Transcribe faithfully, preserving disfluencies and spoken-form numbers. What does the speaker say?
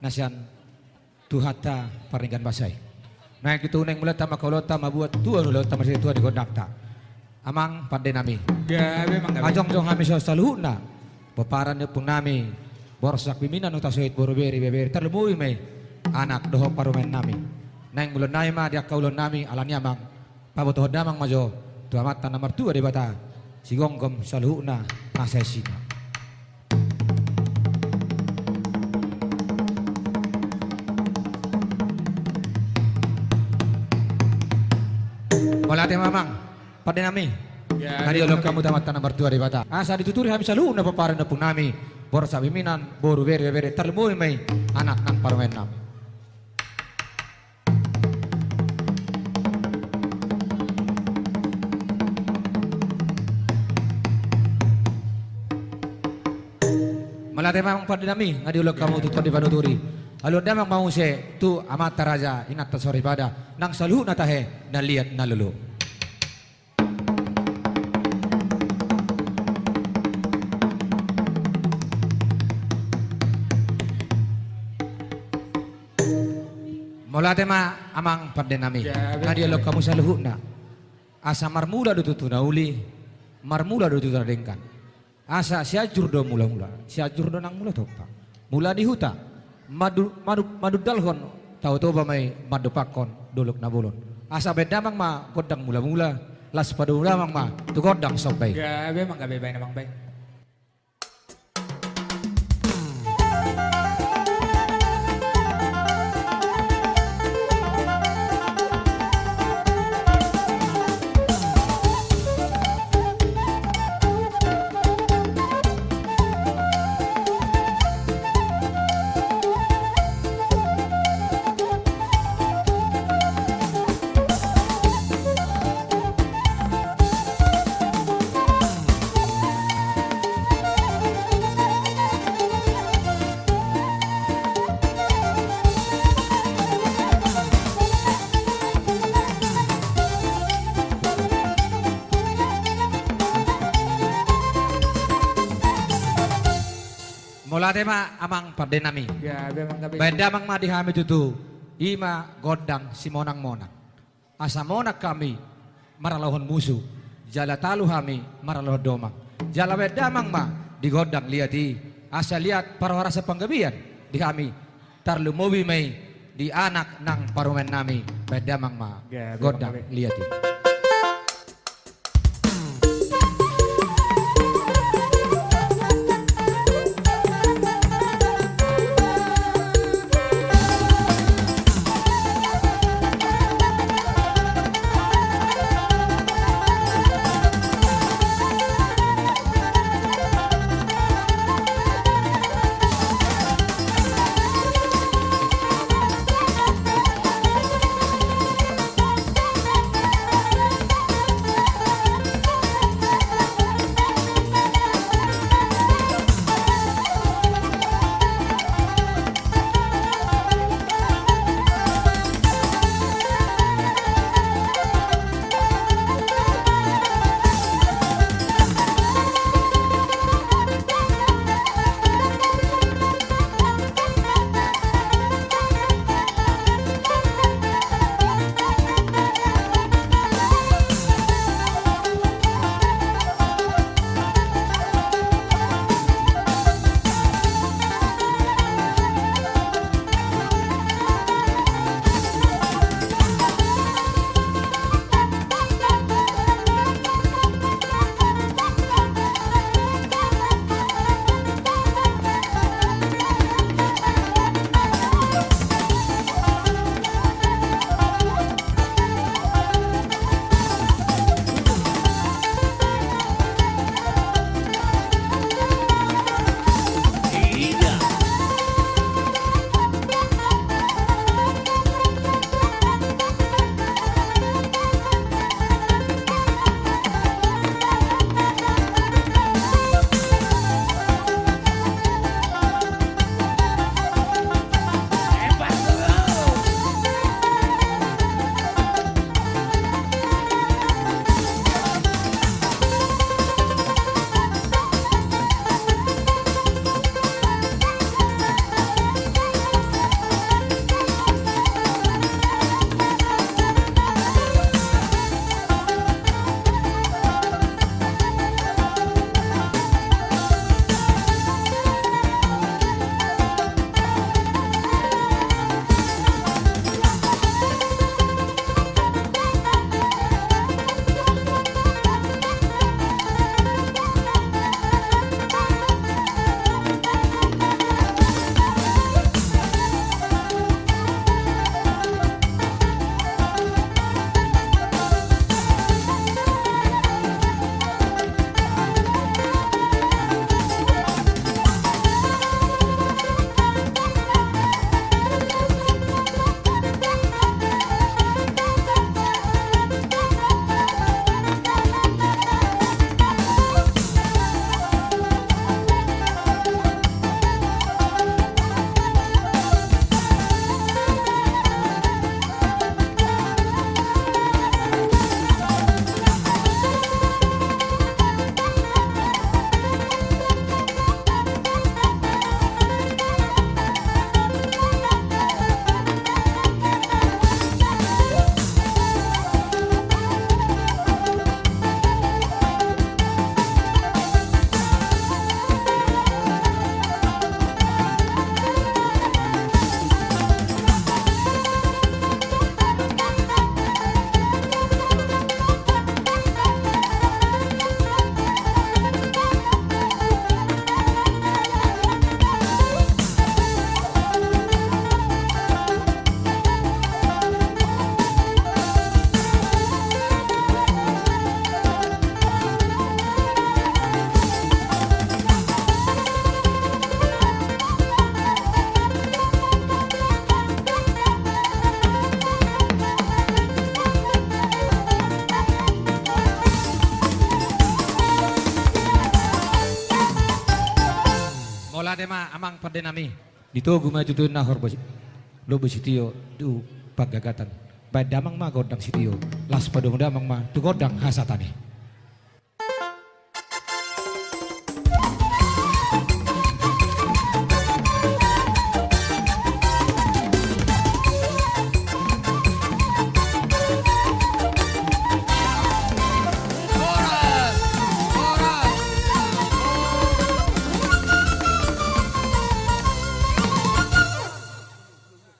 na sian Tuhanta pardenggan basa i. Naeng tutu naeng mauliate ma di Tuhanta, mambuat tua ulaonta, marsituatua di gondangta. Amang pande nami. Gabe, amang, gabe. Asa jongjong hami saluhutna, pomparan ni ompung nami Borsak Pimpinan, Huta Soit, boru, bere, ibebere, tarlumobi ma i anak dohot parumaen nami. Naeng mauliate ma di angka ulaon nami, alani i amang, pabotohon damang ma jo tu Amanta na martua Debata, sigomgom saluhutna nasa isina. Mauliate ma amang pande nami. Ya, na dioloi hamu tu Amanta na martua Debata, asa dituturi hami saluhutna pomparan ni ompung nami Borsak Pimpinan, boru, bere, ibebere, tarlumobi ma i anak nang parumaen nami. Mauliate ma amang pande nami, na dioloi hamu tu tondi panuturi. Aluhon damang ma muse tu amanta raja, inanta soripada, nang saluhutna tahe na liat na lolo. Mauliate ma amang pande nami. Ya, na dioloi hamu saluhutna. Asa marmula do tutu na uli, marmula do tutu na denggan. Asa Sianjur do mulamula, Sianjur do nang mula tompa. Mula ni huta, madu-, madu-, madundalhon Tao Toba ma i, mandompakhon Dolok Nabolon. Asa baen damang ma gondang mulamula, laos padomu damang ma tu gondang somba i. Gabe, amang, gabe, baen, amang, baen. Mauliate ma amang pande nami. Gabe, amang, gabe. Baen damang ma di hami tutu, i ma gondang simonangmonang. Asa monang hami maralohon musu, jala talu hami maralohon domang. Jala baen damang ma di gondang liat i, asa liat parhorasan panggabean di hami, tarlumobi ma i di anak nang parumaen nami, baen damang ma. Gabe, amang, gabe. Gondang liat i. Ate ma amang pande nami. Ditogu ma tutu na horbo si-, lobo sitio tu panggagatan. Baen damang ma gondang sitio. Las padomu damang ma tu gondang hasatani.